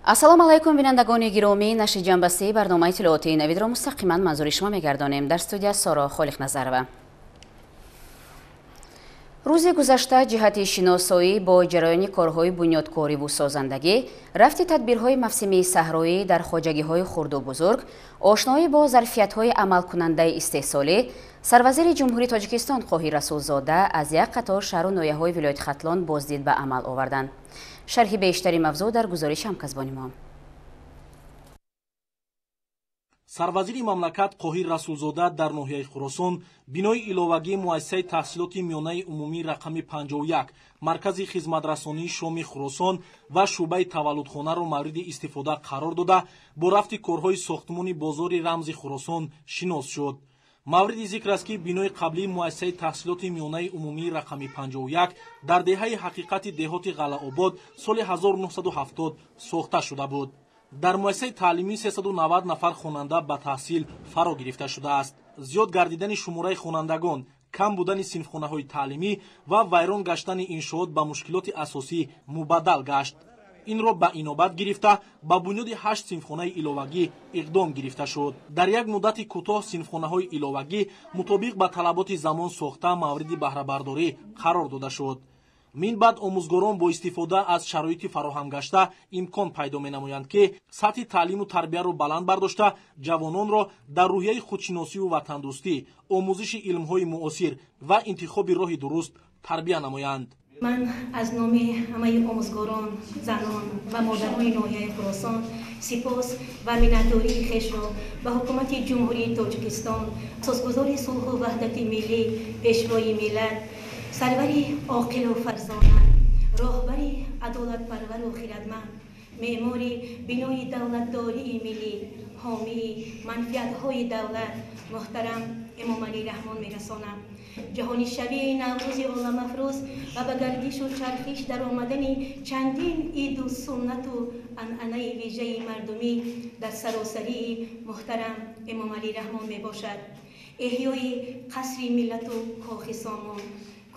Ассалому алайкум, бинандагони гиромӣ. Нашри ҷамъбастии барномаи иттилоотии Навидро мустақиман манзури шумо мегардонем. Дар студия Соро Холиқназарова. Рӯзи гузашта ҷиҳати шиносоӣ бо ҷараёни корҳои бунёдкориву созандагӣ, рафти тадбирҳои мавсимии саҳроӣ дар хоҷагиҳои хурду бузург, ошноӣ бо зарфиятҳои амалкунандаи истеҳсолӣ, сарвазири Ҷумҳурии Тоҷикистон Қоҳир Расулзода аз як қатор шаҳру ноҳияҳои вилояти Хатлон боздид ба амал оварданд. Шарҳи бештари мавзӯъ дар гузориши ҳамкасбони мо. Сарвазири мамлакат Қоҳир Расулзода дар ноҳияи Хуросон бинои иловагии муассисаи таҳсилоти миёнаи умумии рақами 51, маркази хизматрасонии шоми Хуросон ва шӯъбаи таваллудхонаро мавриди истифода қарор дода, бо рафти корҳои сохтмони бозори рамзи Хуросон шинос шуд. Мавриди зикр аст, ки бинои қаблии муассисаи таҳсилоти миёнаи умумии рақами 51 дар деҳаи Ҳақиқати деҳоти Ғалаобод соли 1970 сохта шуда буд. Дар муассисаи таълимӣ 390 нафар хонанда ба таҳсил фаро гирифта шудааст. Зиёд гардидани шумораи хонандагон, кам будани синфхонаҳои таълимӣ ва вайрон гаштани иншоот ба мушкилоти асосӣ мубаддал гашт. Инро ба инобат гирифта, ба бунёди 8 синфхонаи иловагӣ иқдом гирифта шуд. Дар як муддати кӯтоҳ синфхонаҳои иловагӣ мутобиқ ба талаботи замон сохта мавриди баҳрабардорӣ қарор дода шуд. Мин баъд омӯзгорон бо истифода аз шароити фароҳамгашта имкон пайдо менамоянд, ки сатҳи таълиму тарбияро баланд бардошта, ҷавононро дар рӯҳияи худшиносиву ватандӯстӣ, омӯзиши илмҳои муосир ва интихоби роҳи дуруст тарбия намоянд. Ман аз номи ҳамаи омӯзгорон, занон ва модарони ноҳияи Хуросон сипос ва миннатдории хешро ба ҳукумати Ҷумҳурии Тоҷикистон, асосгузори сулҳу ваҳдати миллӣ, пешвои миллат, сарвари оқилу фарзона, роҳбари адолатпарвару хирадманд, меъмори бинои давлатдории миллӣ, ҳомии манфиатҳои давлат муҳтарам Эмомалӣ Раҳмон мерасонам. Ҷаҳонишавии Наврӯзи оламафрӯз ва ба гардишу чархиш дар омадани чандин иду суннату анъанаи вижаи мардумӣ дар саросарии муҳтарам Эмомалӣ Раҳмон мебошад. Эҳёи қасри миллату кохи Сомон,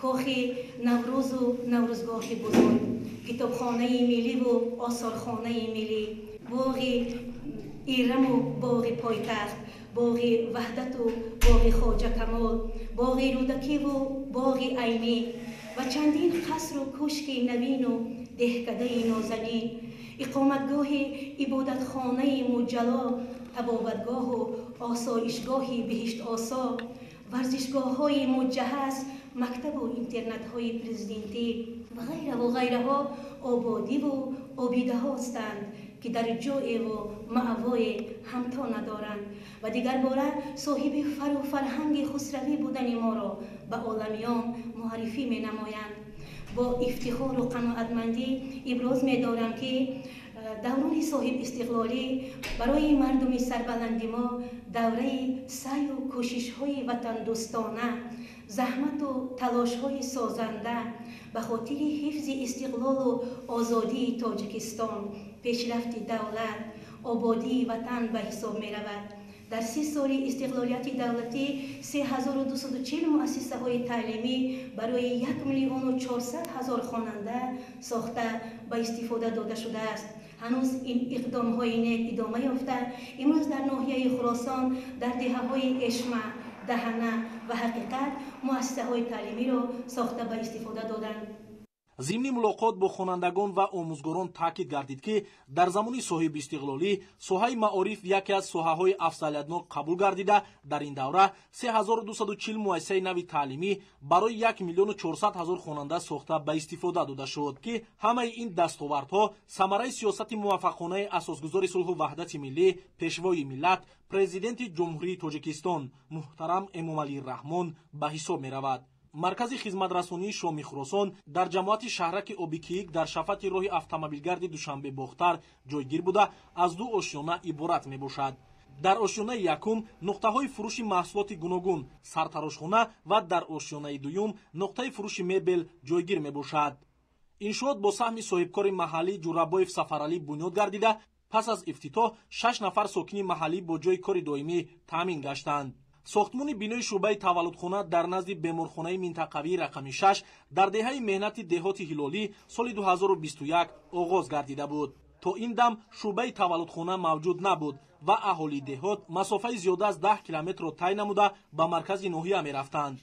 кохи Наврӯзу Наврӯзгоҳи бузург, китобхонаи милливу осорхонаи миллӣ, боғи Ираму боғи пойтахт, боғи Ваҳдату боғи Хоҷа Камол, боғи Рӯдакиву боғи Айнӣ ва чандин қасру кӯшки навину деҳкадаи нозанин, иқоматгоҳи ибодатхонаи муҷало, табобатгоҳу осоишгоҳи биҳиштосо, варзишгоҳҳои муҷаҳҳаз, мактабу интернатҳои президентӣ ва ғайраву ғайраҳо ободиву обидаҳоастанд, ки дар ҷоеву маъвое ҳамто надоранд ва дигарбора соҳиби фару фарҳанги хусравӣ будани моро ба оламиён муаррифӣ менамоянд. Бо ифтихору қаноатмандӣ иброз медорам, ки даврони соҳибистиқлолӣ барои мардуми сарбаланди мо давраи саъю кӯшишҳои ватандӯстона, заҳмату талошҳои созанда ба хотири ҳифзи истиқлолу озодии Тоҷикистон, пешрафти давлат, ободии ватан ба ҳисоб меравад. Дар 30 соли истиқлолияти давлатӣ 3240 муассисаҳои таълимӣ барои 1 400 000 хонанда сохта ба истифода дода шудааст. Ҳанӯз ин иқдомҳои нек идома ёфта, имрӯз дар ноҳияи Хуросон дар деҳаҳои Эшма, Даҳана ва Ҳақиқат муассисаҳои таълимиро сохта ба истифода доданд. Зимни мулоқот бо хонандагон ва омӯзгорон таъкид гардид, ки дар замони соҳибистиқлолӣ соҳаи маориф яке аз соҳаҳои афзалиятнок қабул гардида, дар ин давра 3240 муассисаи нави таълимӣ барои 1 миллиону 400 ҳазор хонанда сохта ба истифода дода шуд, ки ҳамаи ин дастовардҳо самараи сиёсати муваффақонаи асосгузори сулҳу ваҳдати миллӣ, пешвои миллат, Президенти Ҷумҳурии Тоҷикистон муҳтарам Эмомалӣ Раҳмон ба ҳисоб меравад. Маркази хизматрасонии шоми Хуросон дар ҷамоати шаҳраки Обикиик дар шафати роҳи автомобилгарди Душанбе Бохтар ҷойгир буда, аз ду ошёна иборат мебошад. Дар ошёнаи якум нуқтаҳои фурӯши маҳсулоти гуногун, сартарошхона ва дар ошёнаи дуюм нуқтаи фурӯши мебел ҷойгир мебошад. Иншоот бо саҳми соҳибкори маҳаллӣ Ҷурабоев Сафаралӣ бунёд гардида, пас аз ифтитоҳ шаш нафар сокини маҳаллӣ бо ҷойи кори доимӣ таъмин гаштанд. Сохтмони бинои шӯъбаи таваллудхона дар назди беморхонаи минтақавии рақами 6 дар деҳаи Меҳнати деҳоти Ҳилолӣ соли 2021 оғоз гардида буд. То ин дам шӯъбаи таваллудхона мавҷуд набуд ва аҳолии деҳот масофаи зиёда аз 10 километрро тай намуда ба маркази ноҳия мерафтанд.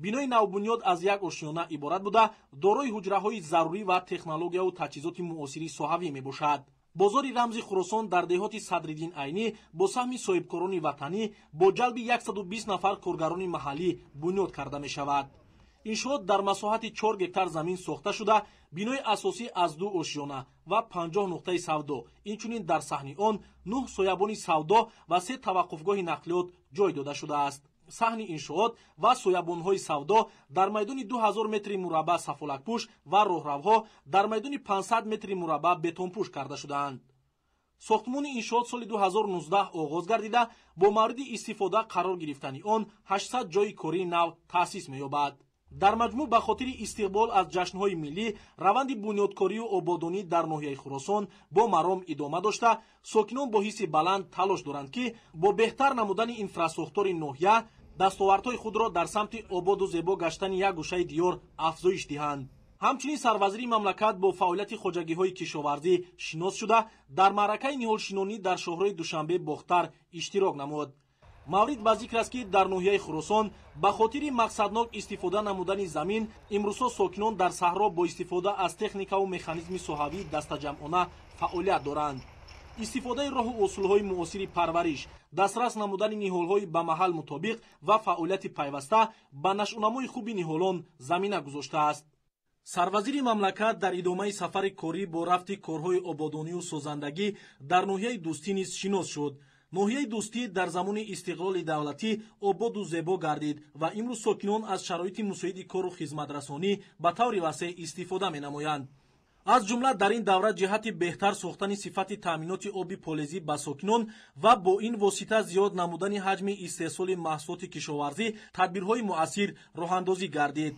Бинои навбунёд аз як ошёна иборат буда, дорои ҳуҷраҳои зарурӣ ва технологияву таҷҳизоти муосири соҳавӣ мебошад. Бозори рамзи Хуросон дар деҳоти Садриддин Айнӣ бо саҳми соҳибкорони ватанӣ бо ҷалби 120 нафар коргарони маҳаллӣ бунёд карда мешавад. Иншоот дар масоҳати 4 гектар замин сохта шуда, бинои асосӣ аз 2 ошёна ва 50 нуқтаи савдо, инчунин дар саҳни он 9 соябони савдо ва 3 таваққуфгоҳи нақлиёт ҷой дода шудааст. Саҳни иншоот ва соябонҳои савдо дар майдони 2000 метри мураббаъ сафолакпӯш ва роҳравҳо дар майдони 500 метри мураббаъ бетонпӯш карда шудаанд. Сохтмони иншоот соли 2019 оғоз гардида, бо мавриди истифода қарор гирифтани он 800 ҷойи кории нав таъсис меёбад. Дар маҷмӯъ ба хотири истиқбол аз ҷашнҳои миллӣ раванди бунёдкорию ободонӣ дар ноҳияи Хуросон бо маром идома дошта, сокинон бо ҳисси баланд талош доранд, ки бо беҳтар намудани инфрасохтори ноҳия дастовардҳои худро дар самти ободу зебо гаштани як гӯшаи диёр афзоиш диҳанд. Ҳамчунин сарвазири мамлакат бо фаъолияти хоҷагиҳои кишоварзӣ шинос шуда, дар маъракаи ниҳолшинонӣ дар шоҳрои Душанбе Бохтар иштирок намуд. Маврид ба зикр аст, ки дар ноҳияи Хуросон ба хотири мақсаднок истифода намудани замин имрӯзҳо сокинон дар саҳро бо истифода аз техникаву механизми соҳавӣ дастаҷамъона фаъолият доранд. Истифодаи роҳу усулҳои муосири парвариш, дастрас намудани ниҳолҳои ба маҳал мутобиқ ва фаъолияти пайваста ба нашъунамои хуби ниҳолон замина гузоштааст. Сарвазири мамлакат дар идомаи сафари корӣ бо рафти корҳои ободонию созандагӣ дар ноҳияи Дӯстӣ низ шинос шуд. Ноҳияи Дӯстӣ дар замони истиқлоли давлатӣ ободу зебо гардид ва имрӯз сокинон аз шароити мусоиди кору хизматрасонӣ ба таври васеъ истифода менамоянд. Аз ҷумла дар ин давра ҷиҳати беҳтар сохтани сифати таъминоти оби полезӣ ба сокинон ва бо ин восита зиёд намудани ҳаҷми истеҳсоли маҳсулоти кишоварзӣ тадбирҳои муассир роҳандозӣ гардид.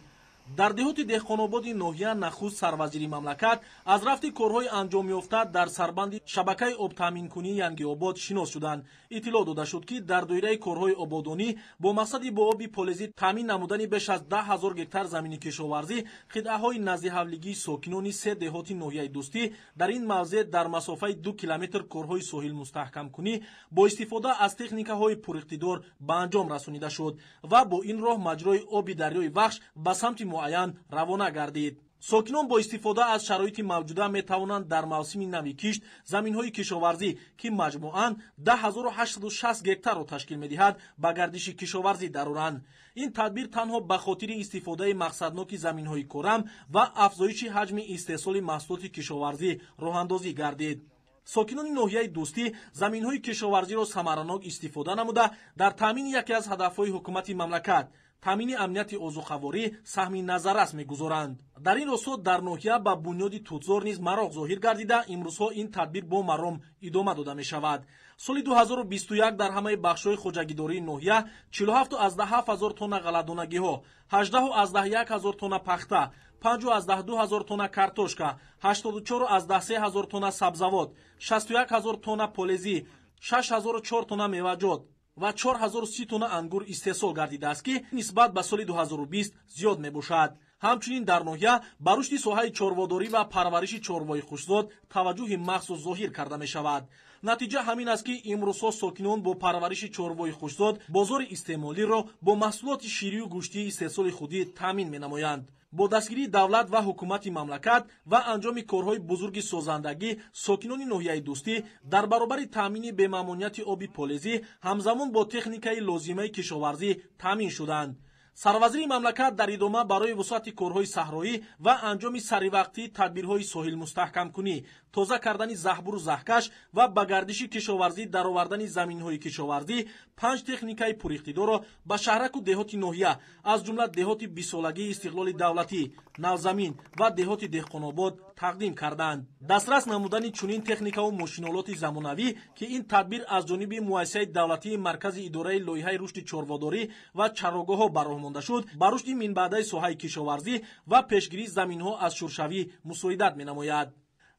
Дар деҳоти Деҳқонободи ноҳия нахуст сарвазири мамлакат аз рафти корҳои анҷомёфта дар сарбанди шабакаи обтаъминкунии Янгиобод шинос шуданд. Иттилоъ дода шуд, ки дар доираи корҳои ободонӣ бо мақсади бо оби полезӣ таъмин намудани беш аз 10 ҳазор гектар замини кишоварзӣ қитъаҳои наздиҳавлигии сокинони се деҳоти ноҳияи Дӯстӣ дар ин мавзеъ дар масофаи 2 километр корҳои соҳилмустаҳкамкунӣ бо истифода аз техникаҳои пуриқтидор ба анҷом расонида шуд ва бо ин роҳ маҷрои оби дарёи Вахш ба самти муайян равона гардид. Сокинон бо истифода аз шароити мавҷуда метавонанд дар мавсими нави кишт заминҳои кишоварзӣ, ки маҷмӯан 10860 гектарро ташкил медиҳад, ба гардиши кишоварзӣ дароранд. Ин тадбир танҳо ба хотири истифодаи мақсадноки заминҳои корам ва афзоиши ҳаҷми истеҳсоли маҳсулоти кишоварзӣ роҳандозӣ гардид. Сокинони ноҳияи Дӯстӣ заминҳои кишоварзиро самаранок истифода намуда, дар таъмини яке аз ҳадафҳои ҳукумати мамлакат таъмини амнияти озуқаворӣ саҳми назаррас мегузоранд. Дар ин росто дар ноҳия ба бунёди тутзор низ мароқ зоҳир гардида, имрӯзҳо ин тадбир бо маром идома дода мешавад. Соли 2021 дар ҳамаи бахшҳои хоҷагидории ноҳия 47,7 ҳазор тонна ғалладонагиҳо, 18,1 ҳазор тонна пахта, 5,2 ҳазор тонна картошка, 84,3 ҳазор тонна сабзавот, 61 ҳазор тонна полезӣ, 6004 тонна меваҷот ва 4030 тонна ангур истеҳсол гардидааст, ки нисбат ба соли 2020 зиёд мебошад. Ҳамчунин дар ноҳия ба рушди соҳаи чорводорӣ ва парвариши чорвои хушзод таваҷҷӯҳи махсус зоҳир карда мешавад. Натиҷа ҳамин аст, ки имрӯзҳо сокинон бо парвариши чорвои хушзод бозори истеъмолиро бо маҳсулоти ширию гӯштии истеҳсоли худӣ таъмин менамоянд. Бо дастгирии давлат ва ҳукумати мамлакат ва анҷоми корҳои бузурги созандагӣ сокинони ноҳияи Дӯстӣ дар баробари таъмини бемамонияти оби полезӣ ҳамзамон бо техникаи лозимаи кишоварзӣ таъмин шуданд. Сарвазири мамлакат дар идома барои вусъати корҳои саҳроӣ ва анҷоми саривақтии тадбирҳои соҳилмустаҳкамкунӣ, тоза кардани заҳбуру заҳкаш ва ба гардиши кишоварзӣ даровардани заминҳои кишоварзӣ 5 техникаи пуриқтидорро ба шаҳраку деҳоти ноҳия, аз ҷумла деҳоти бисолагии истиқлоли давлатӣ, Навзамин ва деҳоти Деҳқонобод тақдим карданд. Дастрас намудани чунин техникаву мошинолоти замонавӣ, ки ин тадбир аз ҷониби муассисаи давлатии Маркази идораи лоиҳаи рушди чорводорӣ ва чарогоҳҳо ба роҳ монда шуд, ба рушди минбаъдаи соҳаи кишоварзӣ ва пешгирии заминҳо аз шуршавӣ мусоидат менамояд.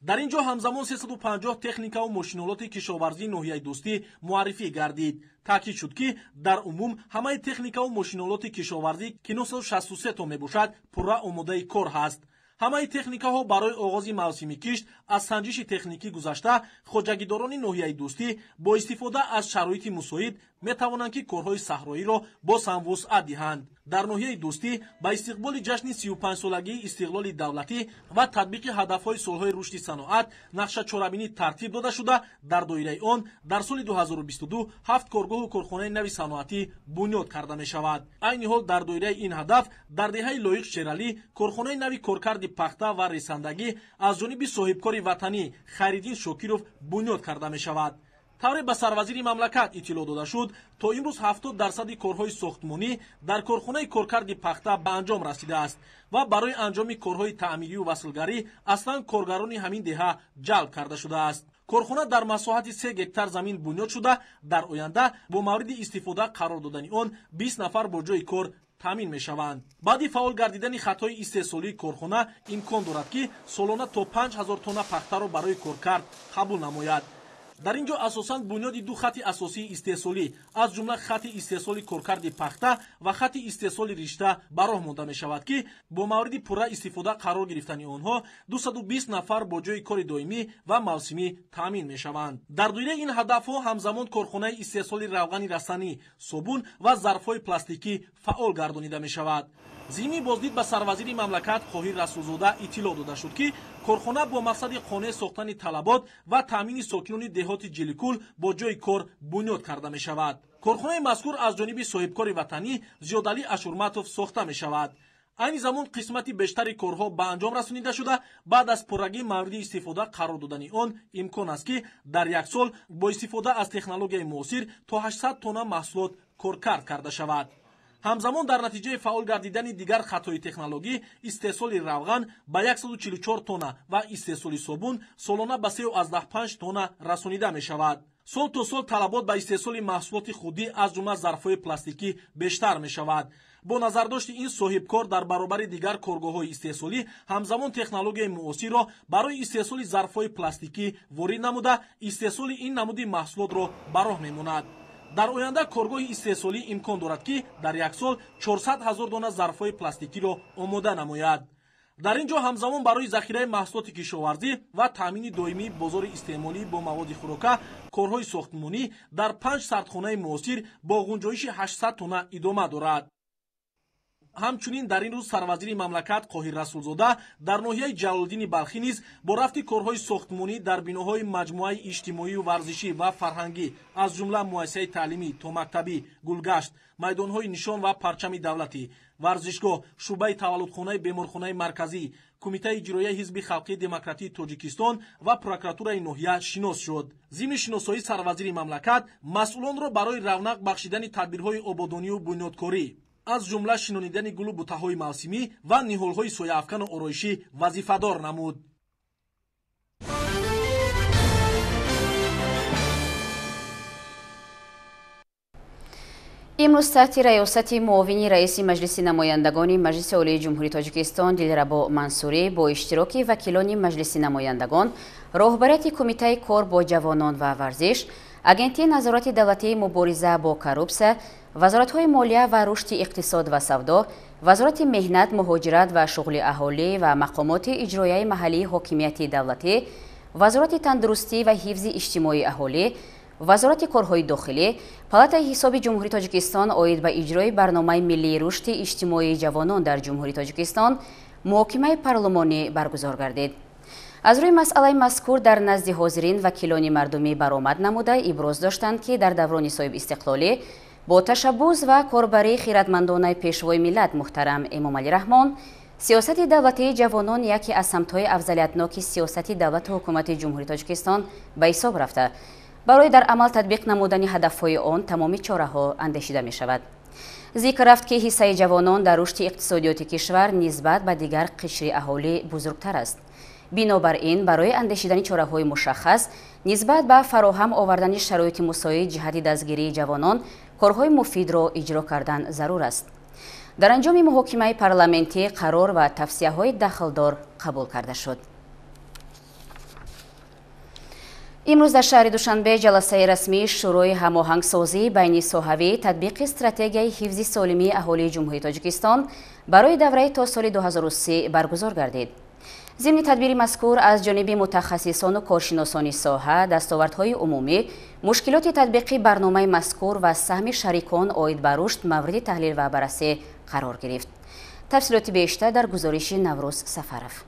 Дар ин ҷо ҳамзамон 350 техникаву мошинолоти кишоварзии ноҳияи Дӯстӣ муаррифӣ гардид. Таъкид шуд, ки дар умум ҳамаи техникаву мошинолоти кишоварзӣ, ки 963 то мебошад, пурра омодаи кор ҳаст. Ҳамаи техникаҳо барои оғози мавсими кишт аз санҷиши техникӣ гузашта, хоҷагидорони ноҳияи Дӯстӣ бо истифода аз шароити мусоид метавонанд, ки корҳои саҳроиро боз ҳам вусъат диҳанд. Дар ноҳияи Дӯстӣ ба истиқболи ҷашни 35-солагии истиқлоли давлатӣ ва татбиқи ҳадафҳои солҳои рушди саноат нақша чорабинӣ тартиб дода шуда, дар доираи он дар соли 2022 ҳафт коргоҳу корхонаи нави саноатӣ бунёд карда мешавад. Айни ҳол дар доираи ин ҳадаф дар деҳаи Лоиқ Шералӣ корхонаи нави коркарди пахта ва ресандагӣ аз ҷониби соҳибкори ватанӣ Хайриддин Шокиров бунёд карда мешавад. Тавре ба сарвазири мамлакат иттилоъ дода шуд, то имрӯз 70% корҳои сохтмонӣ дар корхонаи коркарди пахта ба анҷом расидааст ва барои анҷоми корҳои таъмирию васлгарӣ аслан коргарони ҳамин деҳа ҷалб карда шудааст. Корхона дар масоҳати 3 гектар замин бунёд шуда, дар оянда бо мавриди истифода қарор додани он 20 нафар бо ҷойи кор таъмин мешаванд. Баъди фаъол гардидани хатҳои истеҳсолии корхона имкон дорад, ки солона то 5000 тонна пахтаро барои коркард қабул намояд. Дар ин ҷо асосан бунёди ду хати асосии истеҳсолӣ, аз ҷумла хати истеҳсоли коркарди пахта ва хати истеҳсоли ришта ба роҳ монда мешавад, ки бо мавриди пурра истифода қарор гирифтани онҳо 220 нафар бо ҷойи кори доимӣ ва мавсимӣ таъмин мешаванд. Дар доираи ин ҳадафҳо ҳамзамон корхонаи истеҳсоли равғани растанӣ, собун ва зарфҳои пластикӣ фаъол гардонида мешавад. Зимни боздид ба сарвазири мамлакат Қоҳир Расулзода иттилоъ дода шуд, ки корхона бо мақсади қонеъ сохтани талабот ва таъмини сокинони деҳоти Ҷиликул бо ҷойи кор бунёд карда мешавад. Корхонаи мазкур аз ҷониби соҳибкори ватанӣ Зиёдалӣ Ашурматов сохта мешавад. Айни замон қисмати бештари корҳо ба анҷом расонида шуда, баъд аз пуррагӣ мавриди истифода қарор додани он имкон аст, ки дар як сол бо истифода аз технологияи муосир то 800 тонна маҳсулот коркард карда шавад. Ҳамзамон дар натиҷаи фаъол гардидани дигар хатҳои технологӣ истеҳсоли равған ба 144 тонна ва истеҳсоли собун солона ба 3,5 тонна расонида мешавад. Сол то сол талабот ба истеҳсоли маҳсулоти худӣ, аз ҷумла зарфҳои пластикӣ, бештар мешавад. Бо назардошти ин соҳибкор дар баробари дигар коргоҳҳои истеҳсолӣ ҳамзамон технологияи муосирро барои истеҳсоли зарфҳои пластикӣ ворид намуда, истеҳсоли ин намуди маҳсулотро ба роҳ мемонад. Дар оянда коргоҳи истеҳсолӣ имкон дорад, ки дар як сол 400 ҳазор дона зарфҳои пластикиро омода намояд. Дар ин ҷо ҳамзамон барои захираи маҳсулоти кишоварзӣ ва таъмини доимии бозори истеъмолӣ бо маводи хӯрока корҳои сохтмонӣ дар 5 сардхонаи муосир бо ғунҷоиши 800 тонна идома дорад. Ҳамчунин дар ин рӯз сарвазири мамлакат Қоҳир Расулзода дар ноҳияи Ҷалолиддини Балхӣ низ бо рафти корҳои сохтмонӣ дар биноҳои маҷмӯаи иҷтимоию варзишӣ ва фарҳангӣ, аз ҷумла муассисаи таълимӣ, томактабӣ, Гулгашт, майдонҳои нишон ва парчами давлатӣ, варзишгоҳ, шӯъбаи таваллудхонаи беморхонаи марказӣ, Кумитаи иҷроияи Ҳизби халқии демократии Тоҷикистон ва прокуратураи ноҳия шинос шуд. Зимни шиносоии сарвазири мамлакат масъулонро барои равнақ бахшидани тадбирҳои ободонию бунёдкорӣ, аз ҷумла шинонидани гулу бутаҳои мавсимӣ ва ниҳолҳои сояафкану ороишӣ вазифадор намуд. Имрӯз таҳти раёсати муовини раиси Маҷлиси намояндагони Маҷлиси Олии Ҷумҳурии Тоҷикистон Дилрабо Мансурӣ бо иштироки вакилони Маҷлиси намояндагон, роҳбарияти Кумитаи кор бо ҷавонон ва варзиш, Агентии назорати давлатии мубориза бо коррупсия, вазоратҳои молия ва рушди иқтисод ва савдо, Вазорати меҳнат, муҳоҷират ва шуғли аҳолӣ ва мақомоти иҷроияи маҳаллии ҳокимияти давлатӣ, Вазорати тандурустӣ ва ҳифзи иҷтимоии аҳолӣ, Вазорати корҳои дохилӣ, Палатаи ҳисоби Ҷумҳурии Тоҷикистон оид ба иҷрои барномаи миллии рушди иҷтимоии ҷавонон дар Ҷумҳурии Тоҷикистон муҳокимаи парлумонӣ баргузор гардид. Аз рӯи масъалаи мазкур дар назди ҳозирин вакилони мардумӣ баромад намуда иброз доштанд, ки дар даврони соҳибистиқлолӣ бо ташаббус ва корбарии хиратмандонаи пешвои миллат муҳтарам Эмомалӣ Раҳмон сиёсати давлатии ҷавонон яке аз самтҳои афзалиятноки сиёсати давлату ҳукумати Ҷумҳурии Тоҷикистон ба ҳисоб рафта, барои дар амал татбиқ намудани ҳадафҳои он тамоми чораҳо андешида мешавад. Зикр рафт, ки ҳиссаи ҷавонон дар рушди иқтисодиёти кишвар нисбат ба дигар қишри аҳолӣ бузургтар аст. Бинобар ин барои андешидани чораҳои мушаххас нисбат ба фароҳам овардани шароити мусоид ҷиҳати дастгирии ҷавонон корҳои муфидро иҷро кардан зарур аст. Дар анҷоми муҳокимаи парламентӣ қарор ва тавсияҳои дахлдор қабул карда шуд. Имрӯз дар шаҳри Душанбе ҷаласаи расмии Шӯрои ҳамоҳангсозии байнисоҳавӣ татбиқи стратегияи ҳифзи солимии аҳолии Ҷумҳурии Тоҷикистон барои давраи то соли 2030 баргузор гардид. Зимни тадбири мазкур аз ҷониби мутахассисону коршиносони соҳа дастовардҳои умумӣ, мушкилоти татбиқи барномаи мазкур ва саҳми шарикон оид ба рушд мавриди таҳлил ва баррасӣ қарор гирифт. Тафсилоти бештар дар гузориши Наврӯз Сафаров.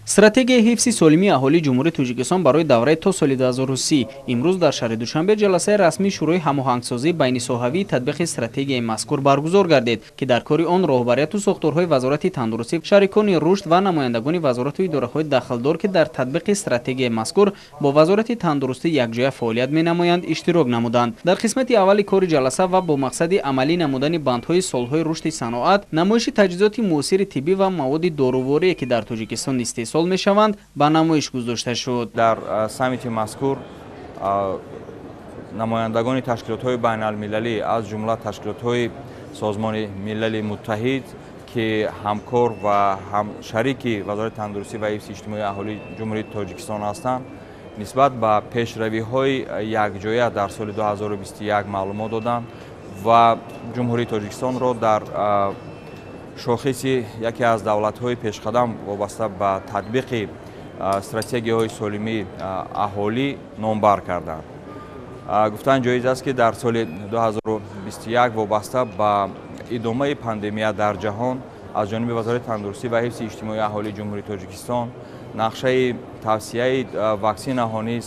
Стратегияи ҳифзи солимии аҳолии Ҷумҳурии Тоҷикистон барои давраи то соли 2030. Имрӯз дар шаҳри Душанбе ҷаласаи расмии Шӯрои ҳамоҳангсозии байнисоҳавии татбиқи стратегияи мазкур баргузор гардид, ки дар кори он роҳбарияту сохторҳои Вазорати тандурустӣ, шарикони рушд ва намояндагони вазорату идораҳои дахлдор, ки дар татбиқи стратегияи мазкур бо Вазорати тандурустӣ якҷоя фаъолият менамоянд, иштирок намуданд. Дар қисмати аввали кори ҷаласа ва бо мақсади амалӣ намудани бандҳои солҳои рушди саноат, намоиши таҷҳизоти муосири тиббӣ ва маводи доруворие, ки дар Тоҷикистон истеҳсол мешаванд, ба намоиш гузошта шуд. Дар саммити мазкур намояндагони ташкилотҳои байналмилалӣ, аз ҷумла ташкилотҳои Созмони Милали Муттаҳид, ки ҳамкор ва ҳамшарики Вазорати тандурустӣ ва ҳифзи иҷтимоии аҳолии Ҷумҳурии Тоҷикистон ҳастанд, нисбат ба пешравиҳои якҷоя дар соли 2021 маълумот доданд ва Ҷумҳурии Тоҷикистонро дар шохиси яке аз давлатҳои пешқадам вобаста ба татбиқи стратегияҳои солимии аҳолӣ номбар карданд. Гуфтан ҷоиз аст, ки дар соли 2021 вобаста ба идомаи пандемия дар ҷаҳон аз ҷониби Вазорати тандурустӣ ва ҳифзи иҷтимоии аҳолии Ҷумҳурии Тоҷикистон нақшаи тавсияи ваксинаҳо низ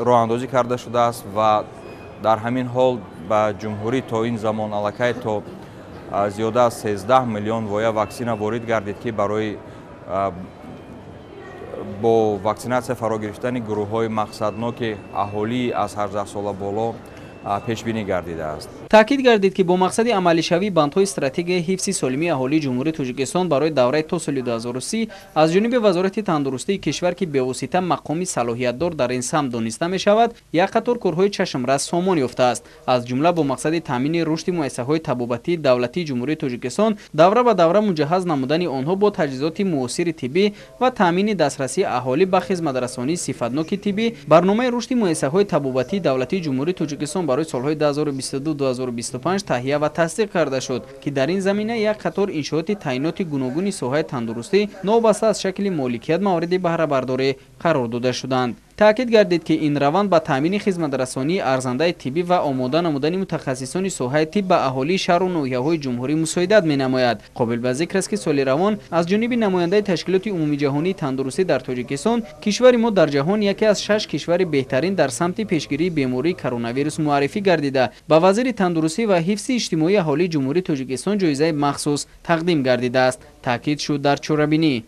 роҳандозӣ карда шудааст ва дар ҳамин ҳол ба ҷумҳурӣ то ин замон аллакай то зиёда аз 13 миллион воя ваксина ворид гардид, ки барои бо ваксинатсия фаро гирифтани гурӯҳҳои мақсадноки аҳолии аз 18 сола боло пешбинӣ гардидааст. Таъкид гардид, ки бо мақсади амалишавии бандҳои стратегияи ҳифзи солимии аҳолии Ҷумҳурии Тоҷикистон барои давраи то соли 2030 аз ҷониби Вазорати тандурустии кишвар, ки бевосита мақоми салоҳиятдор дар ин самт дониста мешавад, як қатор корҳои чашмрас сомон ёфтааст. Аз ҷумла бо мақсади таъмини рушди муассисаҳои табобатии давлатии Ҷумҳурии Тоҷикистон, давра ба давра муҷаҳҳаз намудани онҳо бо таҷҳизоти муосири тиббӣ ва таъмини дастрасии аҳолӣ ба хизматрасонии сифатноки тиббӣ, барномаи рушди муассисаҳои табобатии давлатии Ҷумҳурии Тоҷикистон барои солҳои 2022-2025 таҳия ва тасдиқ карда шуд, ки дар ин замина як қатор иншооти таъиноти гуногуни соҳаи тандурустӣ новобаста аз шакли моликият мавриди баҳрабардорӣ қарор дода шуданд. Таъкид гардид, ки ин раванд ба таъмини хизматрасонии арзандаи тиббӣ ва омода намудани мутахассисони соҳаи тиб ба аҳолии шаҳру ноҳияҳои ҷумҳурӣ мусоидат менамояд. Қобил ба зикр аст, ки соли равон аз ҷониби намояндаи Ташкилоти умумиҷаҳонии тандурустӣ дар Тоҷикистон кишвари мо дар ҷаҳон яке аз 6 кишвари беҳтарин дар самти пешгирии бемории коронавирус муаррифӣ гардида, ба вазири тандурустӣ ва ҳифзи иҷтимоии аҳолии Ҷумҳурии Тоҷикистон ҷоизаи махсус тақдим гардидааст. Таъкид шуд дар чорабинӣ.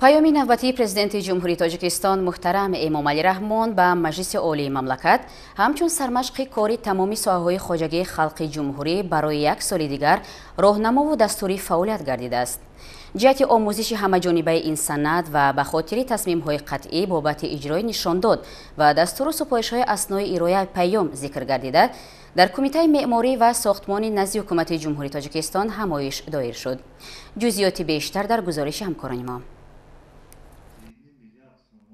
Паёми навбатии Президенти Ҷумҳурии Тоҷикистон муҳтарам Эмомалӣ Раҳмон ба Маҷлиси Олии мамлакат ҳамчун сармашқи кори тамоми соҳаҳои хоҷагии халқи ҷумҳурӣ барои як соли дигар роҳнамову дастури фаъолият гардидааст. Ҷиҳати омӯзиши ҳамаҷонибаи ин санад ва ба хотири тасмимҳои қатъӣ бобати иҷрои нишондод ва дастуру супоришҳои аснои ирояи паём зикр гардида, дар Кумитаи меъморӣ ва сохтмони назди Ҳукумати Ҷумҳурии Тоҷикистон ҳамоиш доир шуд. Ҷузъиёти бештар дар гузориши ҳамкорони мо.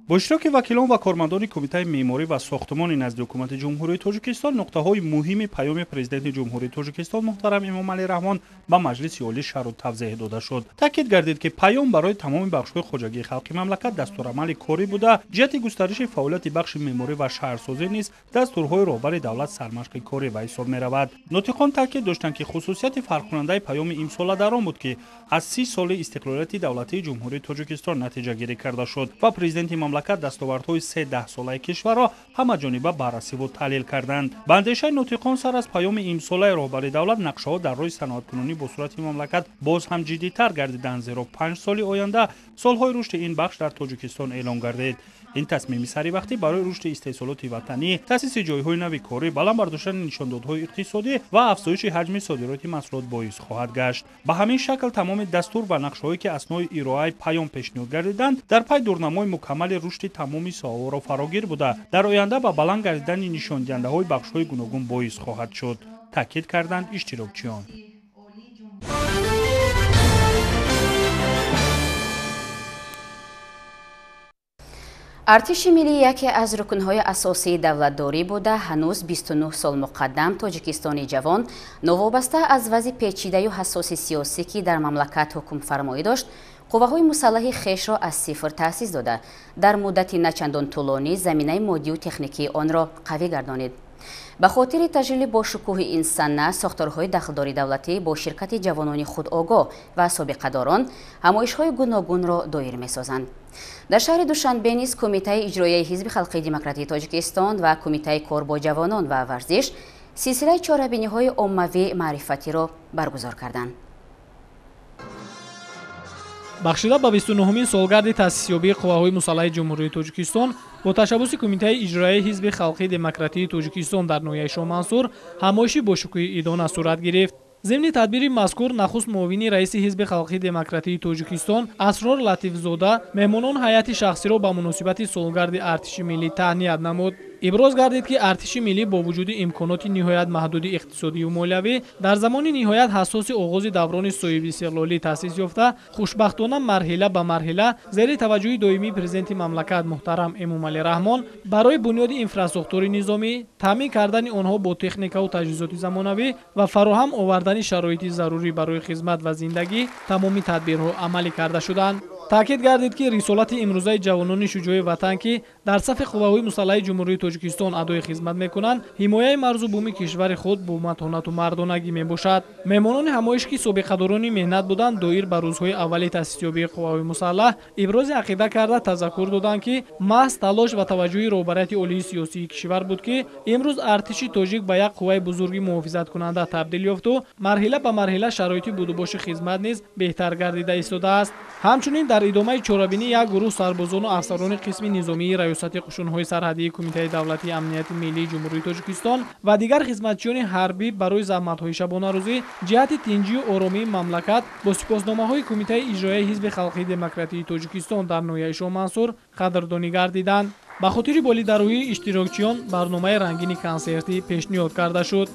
Бо иштироки вакилон ва кормандони Кумитаи меъморӣ ва сохтмони назди Ҳукумати Ҷумҳурии Тоҷикистон нуқтаҳои муҳими паёми Президенти Ҷумҳурии Тоҷикистон муҳтарам Эмомалӣ Раҳмон ба Маҷлиси Олӣ шарҳу тавзеҳ дода шуд. Таъкид гардид, ки паём барои тамоми бахшҳои хоҷагии халқи мамлакат дастурамали корӣ буда, ҷиҳати густариши фаъолияти бахши меъморӣ ва шаҳрсозӣ низ дастурҳои роҳбари давлат сармашқи корӣ ба ҳисоб меравад. Нотиқон таъкид доштанд, ки хусусияти фарқкунандаи паёми имсола дар он буд, ки аз 30 соли истиқлолияти давлатии Ҷумҳурии Тоҷикистон натиҷагирӣ карда шуд ва Президенти мамлакат дастовардҳои се даҳсолаи кишварро ҳамаҷониба баррасиву таҳлил карданд. Ба андешаи нотиқон, сар аз паёми имсолаи роҳбари давлат нақшаҳо дар роҳи саноаткунонӣ бо сурати мамлакат боз ҳам ҷиддитар гардиданд, зеро 5 соли оянда солҳои рушди ин бахш дар Тоҷикистон эълон гардид. Ин тасмими саривақтӣ барои рушди истеҳсолоти ватанӣ, таъсиси ҷойҳои нави корӣ, баланд бардоштани нишондодҳои иқтисодӣ ва афзоиши ҳаҷми содироти маҳсулот боис хоҳад гашт. Ба ҳамин шакл тамоми дастур ва нақшаҳое, ки аснои ироаи паём пешниҳод гардиданд, дар пай дурнамои мукаммали рушди тамоми соҳаҳоро фарогир буда, дар оянда ба баланд гардидани нишондиҳандаҳои бахшҳои гуногун боис хоҳад шуд, таъкид карданд иштирокчиён. Артиши миллӣ яке аз рукнҳои асосии давлатдорӣ буда, ҳанӯз 29 сол муқаддам Тоҷикистони ҷавон новобаста аз вазъи печидаю ҳассоси сиёсӣ, ки дар мамлакат ҳукмфармоӣ дошт, қувваҳои мусаллаҳи хешро аз сифр таъсис дода, дар муддати начандон тӯлонӣ заминаи моддию техникии онро қавӣ гардонид. Ба хотири таҷлили бошукӯҳи ин сана, сохторҳои дахлдори давлатӣ бо ширкати ҷавонони худогоҳ ва собиқадорон ҳамоишҳои гуногунро доир месозанд. Дар шаҳри Душанбе низ Кумитаи иҷроияи Ҳизби халқии демократии Тоҷикистон ва Кумитаи кор бо ҷавонон ва варзиш силсилаи чорабиниҳои оммавӣ маърифатиро баргузор карданд. Бахшида ба 29-умин солгарди таъсисёбии қувваҳои мусаллаҳи Ҷумҳурии Тоҷикистон бо ташаббуси Кумитаи иҷроияи Ҳизби халқии демократии Тоҷикистон дар ноҳияи Шоҳмансур ҳамоиши бошукӯҳи идона сурат гирифт. Зимни тадбири мазкур нахуст муовини раиси Ҳизби халқии демократии Тоҷикистон Асрор Латифзода меҳмонон ҳайати шахсиро ба муносибати солгарди артиши миллӣ таҳният намуд. Иброз гардид, ки артиши миллӣ бо вуҷуди имконоти ниҳоят маҳдуди иқтисодию молиявӣ дар замони ниҳоят ҳассоси оғози даврони соҳибистиқлолӣ таъсис ёфта, хушбахтона марҳила ба марҳила зери таваҷҷӯҳи доимии президенти мамлакат муҳтарам Эмомалӣ Раҳмон барои бунёди инфрасохтори низомӣ, таъмин кардани онҳо бо техникаву таҷҳизоти замонавӣ ва фароҳам овардани шароити зарурӣ барои хизмат ва зиндагӣ тамоми тадбирҳо амалӣ карда шуданд. Таъкид гардид, ки рисолати имрӯзаи ҷавонони шуҷои ватан, ки дар сафи қувваҳои мусаллаҳи Ҷумҳурии Тоҷикистон адои хизмат мекунанд, ҳимояи марзу буми кишвари худ бо матонату мардонагӣ мебошад. Меҳмонони ҳамоиш, ки собиқадорони меҳнат буданд, доир ба рӯзҳои аввали таъсисёбии қувваҳои мусаллаҳ ибрози ақида карда тазаккур доданд, ки маҳз талош ва таваҷҷӯҳи роҳбарияти олии сиёсии кишвар буд, ки имрӯз артиши тоҷик ба як қувваи бузурги муҳофизаткунанда табдил ёфту марҳила ба марҳила шароити будубоши хизмат низ беҳтар гардида истодааст. Ҳамчунин дар идомаи чорабинӣ як гурӯҳ сарбозону афсарони қисми низомии Раёсати қушунҳои сарҳадии Кумитаи давлатии амнияти миллии Ҷумҳурии Тоҷикистон ва дигар хизматчиёни ҳарбӣ барои заҳматҳои шабонарӯзӣ ҷиҳати тинҷию оромии мамлакат бо сипосномаҳои Кумитаи иҷроияи Ҳизби халқии демократии Тоҷикистон дар ноҳияи Шоҳмансур қадрдонӣ гардиданд. Ба хотири болидарӯҳии иштирокчиён барномаи рангини консертӣ пешниҳод карда шуд.